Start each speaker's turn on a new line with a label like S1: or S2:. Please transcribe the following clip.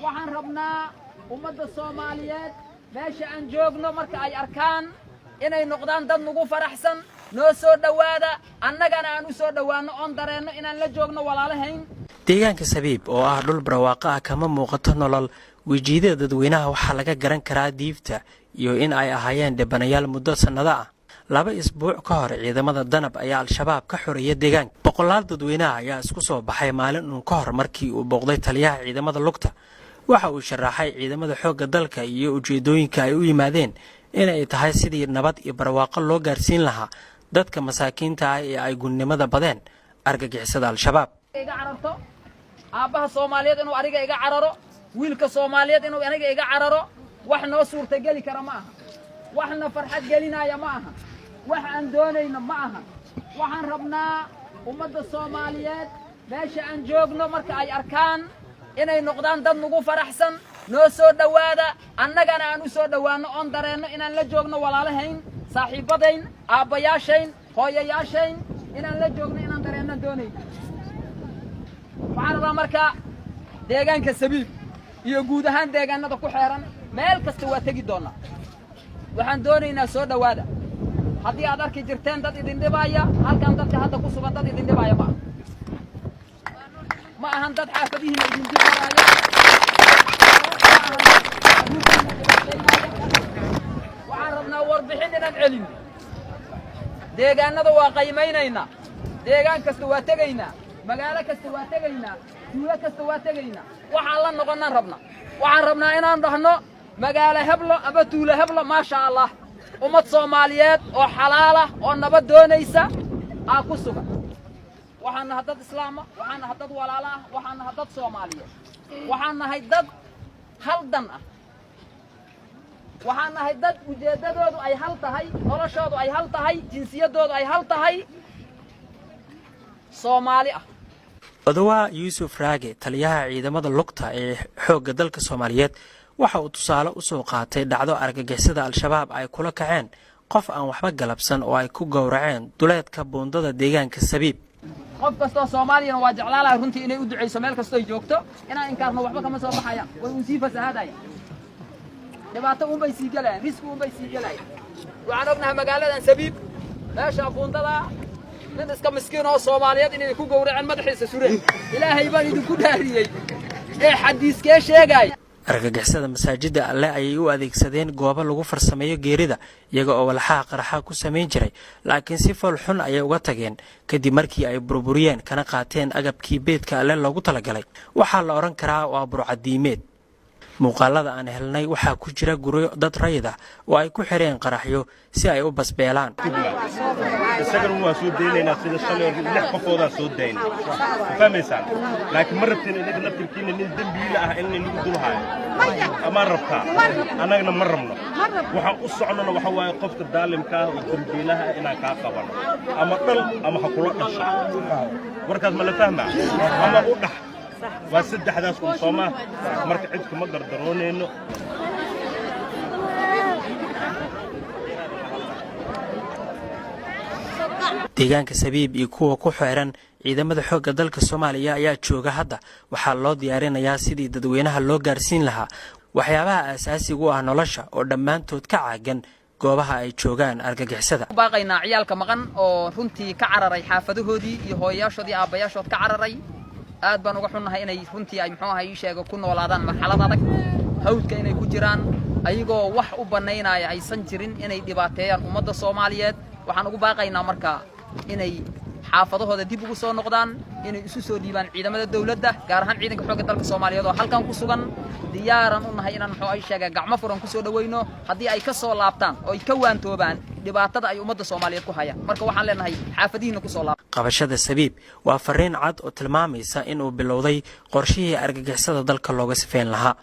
S1: Waxaan rabnaa ummadda Soomaaliyeed meesha aan joogno marka ay arkaan inay noqdaan dad nagu faraxsan, noo soo dhowaada, annagana aan u soo dhowaanno oon dareenno inaan la joogno walaalahayn.
S2: Deegaanka Sabiib oo ah dhul barwaaqo ah kama muuqato nolol. Wejiidada dadweynaha waxaa laga garan karaa diifta iyo in ay ahaayeen dhibanayaal muddo sannado ah. 2 isbuuc ka hor, ciidamada Danab ayaa Al-Shabaab ka xoreeya deegaanka. Boqolaal dadweynaha ayaa isku soo baxay maalin uun ka hor markii uu booqday taliyaha ciidamada lugta. Waxa uu sharaxay ciidamada xoogga dalka iyo ujeedooyinka ay u yimaadeen inay tahay sidii nabad iyo barwaaqo loo gaarsiin lahaa dadka masaakiinta ah ee ay gunnimada badeen argagixisada Al-Shabaab.
S1: Iga cararto aabbaha Soomaaliyeed inuu aniga iga cararo, wiilka Soomaaliyeed inuu aniga iga cararo, wax noo suurtageli kara ma aha, waxna farxad gelinaya ma aha, wax aan doonayno ma aha. Waxaan rabnaa ummadda Soomaaliyeed meesha aan joogno marka ay arkaan inay noqdaan dad nagu faraxsan, noo soo dhowaada, annagana aan u soo dhowaanno oon dareenno inaan la joogno walaalahayn, saaxiibbadayn, aabbayaashayn, hooyayaashayn inaan la joogno inaan dareenno doonayna. Waxaan rabaa marka deegaanka Sabiib iyo guud ahaan deegaanada ku xeeran, meel kasta waa tegi doonnaa. Waxaan doonaynaa soo dhowaada. Haddii aad arki jirteen dad idin dhibaaya, halkan dadka hadda ku sugan dad idin dhibaaya ma aha. Ma ahan dad xaafadihiina idin dib maraayo, ma ahan dad carruurtiina dhibaataynaya. Waxaan rabnaa warbixin inaan celino. Deegaanada waa qaymaynaynaa, deegaan kasta waa tegaynaa, magaalo kasta waa tegaynaa, tuulo kasta waa tegaynaa. Waxaan la noqonnaan rabnaa, waxaan rabnaa inaan dhahno magaalo heblo ama tuulo heblo, maasha Allah, ummad Soomaaliyeed oo xalaalah oo nabad doonaysa aa ku sugan. Waxaan nahay dad islaama, waxaan nahay dad walaalo ah, waxaan nahay dad Soomaaliyeed, waxaan nahay dad hal dan ah, waxaan nahay dad ujeeddadoodu ay hal tahay, noloshoodu ay hal tahay, jinsiyaddoodu ay hal tahay, Soomaali ah.
S2: Odawaa Yuusuf Raage, taliyaha ciidamada lugta ee xoogga dalka Soomaaliyeed, waxa uu tusaale u soo qaatay dhacdo argagixisada Al-Shabaab ay kula kaceen qof aan waxba galabsan oo ay ku gowraceen duleedka buundada deegaanka Sabiib.
S1: Qof kastoo Soomaaliyana waa jeclaalahay runtii inay u ducayso meel kastoo ay joogto. Inaan inkaarno waxba kama soo baxayaan, way uun sii fasahaadaya, dhibaato uunbay sii gelayaan, riski uunbay sii gelayaan. Waxaan ognahay magaaladan Sabiib, meesha buundada, nin iska miskiin oo Soomaaliyeed inay ku gowraceen, madaxiisa sureen. Ilaahay baan idinku dhaariyey, ee xadiiskee sheegay?
S2: Argagixisada masaajidda Alle ayay u adeegsadeen goobo lagu farsameeyo geerida, iyaga oo walxaha qaraxa ku samayn jiray, laakiin si fool xun ayay uga tageen kadib markii ay burburiyeen kana qaateen agabkii beedka Alle loogu talagalay. Waxaa la odhan karaa waa burcadiimeed. Muuqaalada aan helnay waxaa ku jira guryo dad rayid ah oo ay ku xireen qaraxyo si ay u basbeelaan.
S3: Isagana waa soo daynaynaa, sida shalay lix qofoodaa soo daynay, ma fahmaysaan? Laakiin ma rabtiin idinka naftirkiina nin dembiile ah in lagu dul haayo amaa rabtaa? Annagana ma rabno. Waxaan u socnona waxa waaye qofka daalimka ah oo dembiilaha ah inaan kaa qabanno, ama dhal ama ha kula dhasha. Warkaas ma la fahmaa? Ama u dhax, waa saddexdaas un, soomaa? Marka cid kuma gardaroonayno.
S2: Deegaanka Sabiib iyo kuwa ku xeeran, ciidamada xoogga dalka Soomaaliya ayaa jooga. Hadda waxaa loo diyaarinayaa sidii dadweynaha loo gaarsiin lahaa waxyaabaha aasaasiga u ah nolosha oo dhammaantood ka caagan goobaha ay joogaan argagixisada.
S1: Baaqaynaa ciyaalka maqan oo runtii ka cararay xaafadahoodii iyo hooyayaashood iyo aabbayaashood ka cararay. Aad baan uga xunnahay inay runtii ay, muxuu ahay, ii sheego, ku noolaadaan marxalad adag, hawdka inay ku jiraan ayagoo wax u bannaynaya aysan jirin inay dhibaateeyaan ummadda Soomaaliyeed. Waxaan ugu baaqaynaa markaa inay xaafadahooda dib ugu soo noqdaan, inay isu soo dhiibaan ciidamada dawladda, gaar ahaan ciidanka xoogga dalka Soomaaliyeed oo halkan ku sugan. Diyaaran u nahay inaan, muxuu ay sheegaa, gacmo furan ku soo dhawayno haddii ay ka soo laabtaan oo ay ka waantoobaan dhibaatada ay ummadda Soomaaliyeed ku hayaan. Marka waxaan leenahay xaafadihiina ku soo laab.
S2: Qabashada Sabiib waa fariin cad oo tilmaamaysa inuu bilowday qorshihii argagixisada dalka looga sifeyn lahaa.